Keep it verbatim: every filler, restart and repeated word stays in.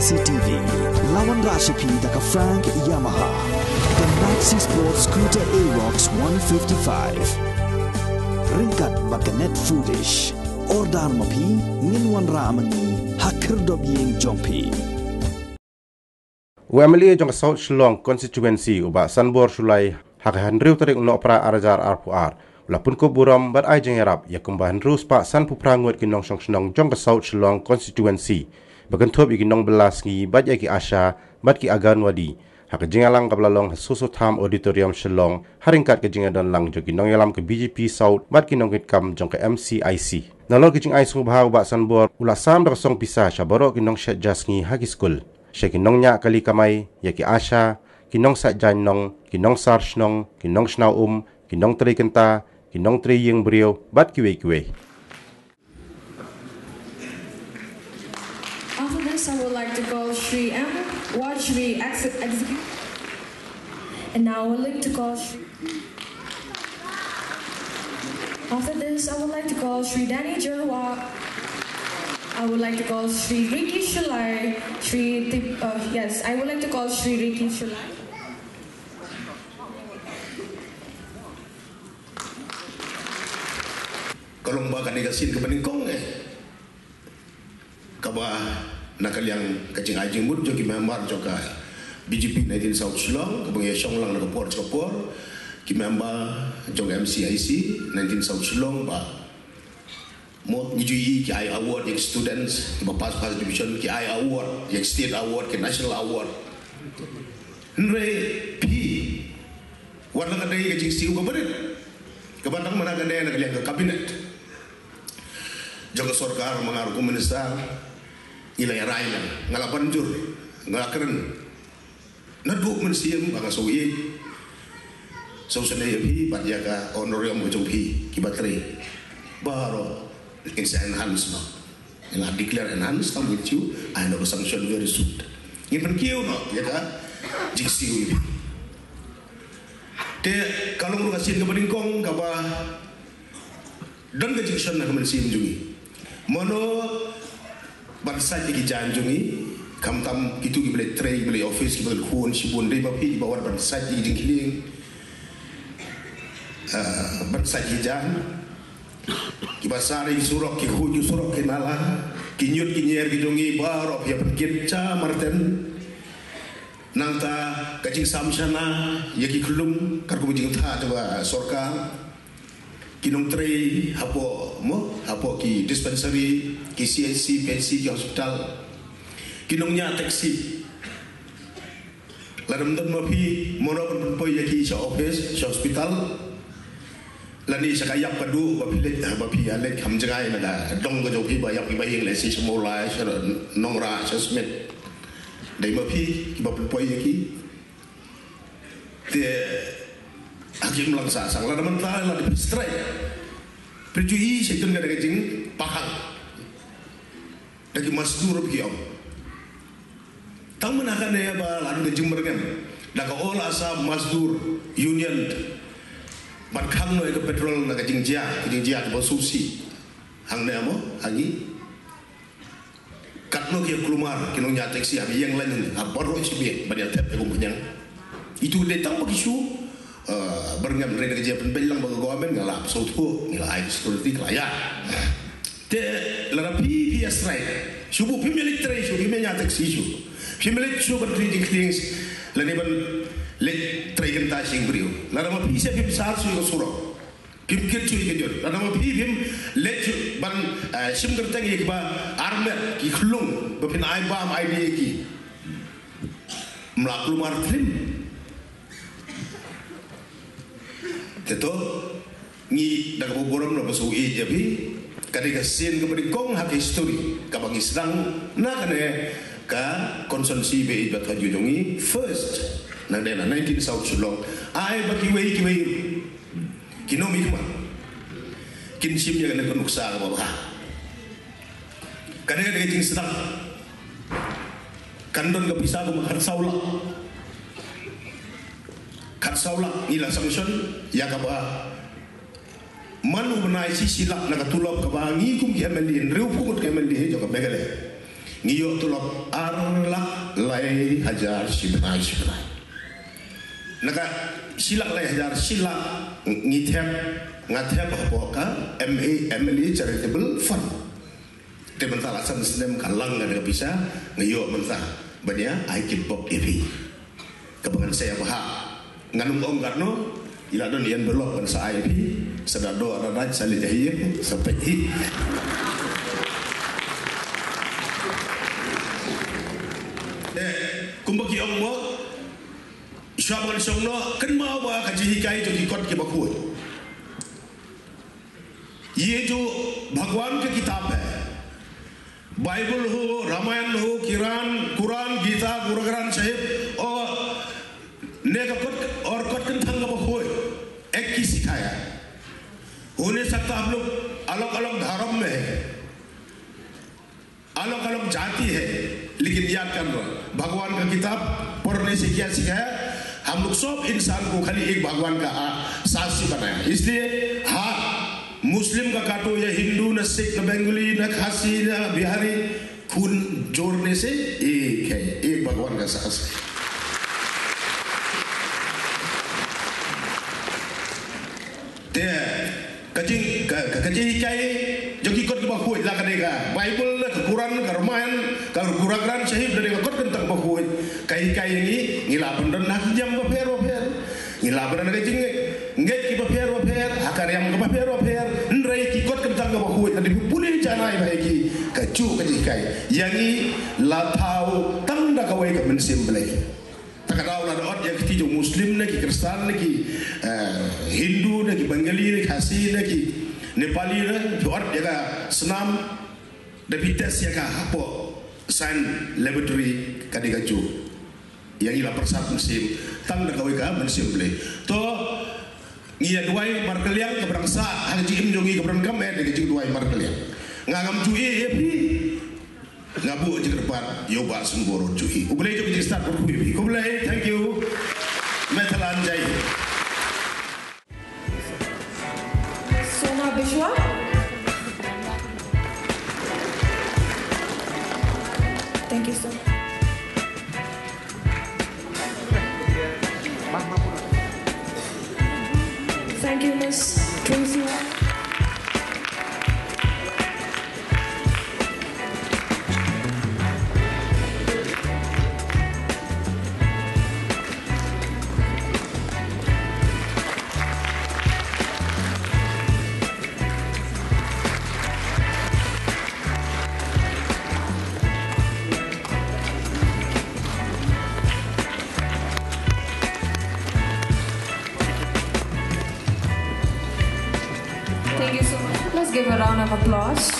C T V. La wanrah sha phi da ka Frank Yamaha. The Maxi Sport Scooter Aerox one fifty-five. Ryngkat bad ka Net Foodish. Order ma phi, ngin wanrah ma ngi ha khyrdop ïing jong phi. U M L A jong ka South Shillong Constituency, u Bah Sanbor Shullai, ha ka hynriew tarik u Nohprah ar hajar arphew ar, u la pynkup burom bad ai jingïarap ïa kumba hynriew spah sanphew phra ngut ki nongshong shnong jong ka South Shillong Constituency, ba kynthup ïa ki nongbylla sngi bad ïa ki ASHA bad ki Anganwadi, ha ka jingïalang kaba la long ha Soso Tham Auditorium Shillong, ha ryngkat ka jingïadon lang jong ki nongïalam ka B J P South bad ki nongkitkam jong ka M C I C. Nalor ka jingai sngewbha, u Bah Sanbor u la sam da ka song pisa sha baroh ki nongshet ja sngi ha ki skul, sha ki nongñiah kali kamai, ïa ki ASHA, ki nongsait jaiñ nong, ki nongsar shnong, ki nongshna um, ki nongtrei kynta, ki nongtrei ïing briew bad kiwei kiwei. After this, I would like to call Shri M Wajri, ex- executive. And now I would like to call Shri. After this, I would like to call Shri Danny Jerwa. I would like to call Shri Ricky Shullai. Shri Tip, uh, yes, I would like to call Shri Ricky Shullai. Ka long ba kane ka sien kaba nyngkong eh, kaba na ka liang ka jingai jingmut jong ki member jong ka B J P nineteen South Shillong, kaba ngi ïa shong lang na ka por sha ka por, ki member jong ka M C I C nineteen South Shillong, ba mo ngi ju ïohi ki ai award ïa ki students kiba pass first division, ki ai award ïa ki state award, ki national award. Hynrei phi, wat la ka dei ka jingsiew kaba rit, kaba tang mynta ka dei na ka liang ka cabinet jong ka sorkar, ma nga ruh kum minister ngi la ïa rai lang, nga la ban jur, nga la kren. Naduh mynsiem ba nga shu ïeit, shu sngewsynei ïa phi bad ïa ka honorarium ka jong phi kiba trei, baroh ngin sa enhance noh. Ngi la declare enhance, tang ba ngin shu ai noh ka sanction very soon. Ngin pynkiew noh ïa ka jingsiew ïa phi. Te ka long ruh ka sien kaba nyngkong kaba don ka jingshon na ka mynsiem jong ngi. Mano ban sait ïa ki jaiñ jong ngi, khamtam kito kiba leit trei, kiba leit office, kiba leit khun shibun, dei ma phi kiba wan ban sait ïa ki jingkhlieng, ah, ban sait ïa ki jaiñ. Kiba sar ïa ki surok, ki khuid ki surok, ki nala, ki ñiut ki ñier ki jong ngi baroh phi ïa pynkit sha marten. Nangta ka jingsam shana ïa ki khyllung, katkum ka jingtha jong ka sorkar. Ki nongtrei hapoh mo, hapoh ki dispensary, ki C H C, P H C, ki hospital. Ki nongñiah taxi. Lada ym don ma phi, mano ban pynpoi ïa ki sha office, sha hospital. Lane sha ka ïap ka duh ba phi leit, ba phi ïa leit kham jngai na ka dong ka jong phi ba ïap ki ba ïeng, lehse sha Mawlai, sha Nongrah, sha Smit. Dei ma phi kiba pynpoi ïa ki. Te ha ki imlang sahsang, lada mynta lada phi strike, phi ju ïohi sha ktien ka da ka jingpahang da ki masdur ba ki ong. Tang mynta kane ba la don ka jingbyrngem da ka All Assam Mazdoor Union ban khang noh ïa ka petrol na ka jingjia, ka jingjia kaba sngewsih hangne mo ha ngi. Katno ki ïa kulmar ki nongñiah taxi ha ïing lane ha baroh shi bit ban ïa thep ïa ka umphniang. Itu dei tang ba ki shu, eh, byrngem, hynrei da ka jingpynbeit lang bad ka government, nga la sngewthuh, ngi la ai security, ka la ïaid. Te lada phi, phi ïa strike shuh, phim ïa leit trei shuh, phim ïa ñiah taxi shuh, phim ïa leit shuh ban trei jingkhlieh lane ban leit trei kynta sha ïing briew. Lada ma phi sha phim sar shuh ïa ka surok, phim kit shuh ïa ka ñiut, lada ma phi phim leit shuh ban, eh, shim kyrteng ïa kiba armet, ki khyllung ba phin ai bam ai dih ïa ki, ym lah kulmar trim. Te to ngi da kaba burom, da kaba sngewsih ïa phi, ka dei ka sien kaba nyngkong ha ka history kaba ngi sdang na kane ka constituency ba ïeit ba thaw jong ngi, first na kane na nineteen South Shillong. Ai ba kiwei kiwei ki nongmihkhmat kin shim ïa kane ka nuksa kaba bha. Ka dei ka dei ka jingsdang. Kan don ka pisa kumba khatsaw lak. Khatsaw lak ngi la sanction ïa kaba man u bnai, shi shi lak na ka tulop kaba ngi kum ki M L A, hynriewphew ngut ki M L A jong ka Meghalaya, Ngi ïoh tulop ar lak lai hajar shi bnai shi bnai. Na ka shi lak lai hajar shi lak ngi thep, nga thep hapoh ka M A, M L A Charitable Fund. Te mynta la san snem ka lang ka da ka pisa, nga ïoh mynta ban ïa ai kitbok ïa phi. Kaba ngan sa ïa bha. Ngan ym ong katno, i la don ïa envelope ban sa ai phi, sa da doh da dait sa leit ha ïing, sa peit hi. Eh, kumba ki ong mo, shuwa ba ngan shong noh, kynmaw ba ka jinghikai jong ki kot kiba khuid. ये जो भगवान का किताब है, बाइबल हो, रामायण हो, किरान, कुरान, गीता, गुरु ग्रंथ साहिब और ने का कुछ और कुछ कन थंग बखोए, एक ही सिखाया। हो नहीं सकता हम लोग अलग-अलग धर्म में है, अलग-अलग जाति है, लेकिन याद कर लो, भगवान का किताब पढ़ने से क्या सिखाया? हम लोग सब इंसान को खाली एक भगवान का आ-, साक्षी बनाया। इसलिए हर मुस्लिम का काटो या हिंदू, न सिख, न बंगाली, न खासी, न बिहारी, खून जोड़ने से एक है, एक भगवान का साक्षी। Te, ka jing, ka, ka, ka jinghikai jong ki kot kiba khuid la ka dei ka Baibl, ka Quran, ka Ramayan, ka Guru Granth Sahib, la dei ka kot kynta kaba khuid. Ka hikai ïa ngi, ngi lah ban don ha ki niam bapher bapher. Ngi lah ban don ha ka jingngeit kiba pher bapher, ha ka riam kaba pher bapher. Hynrei ki kot kynta kaba khuid, la dei pule janai ba ïa ki, kajuh ka jinghikai. Ïa ngi la thaw tang da kawei ka mynsiem Blei. Ta ka daw la dot ïa ki, ki jong Muslim ne ki Kristan ne ki, eh, Hindu ne ki Bengali ne ki Khasi ne ki Nepali ne ki ot ïa ka snam da phi test ïa ka hapoh science laboratory ka dei kajuh. Ïa ngi la pyrsad mynsiem tang da kawei ka mynsiem Blei. To ngi ïa duwai markylliang ka bynta sa ha ka jingim jong ngi ka bynta kam eh da ka jingduwai markylliang. Nga ngam ju ïa phi. Nga buh jingkyrpad ïa u Bah Symbor Juhi. U Blei jong ka jingstad bad u Blei. Khublei, thank you. Methalan jai. Sona Bishwa. Thank you, sir. Thank you, Miss Tracy. Thank you so much. Let's give a round of applause.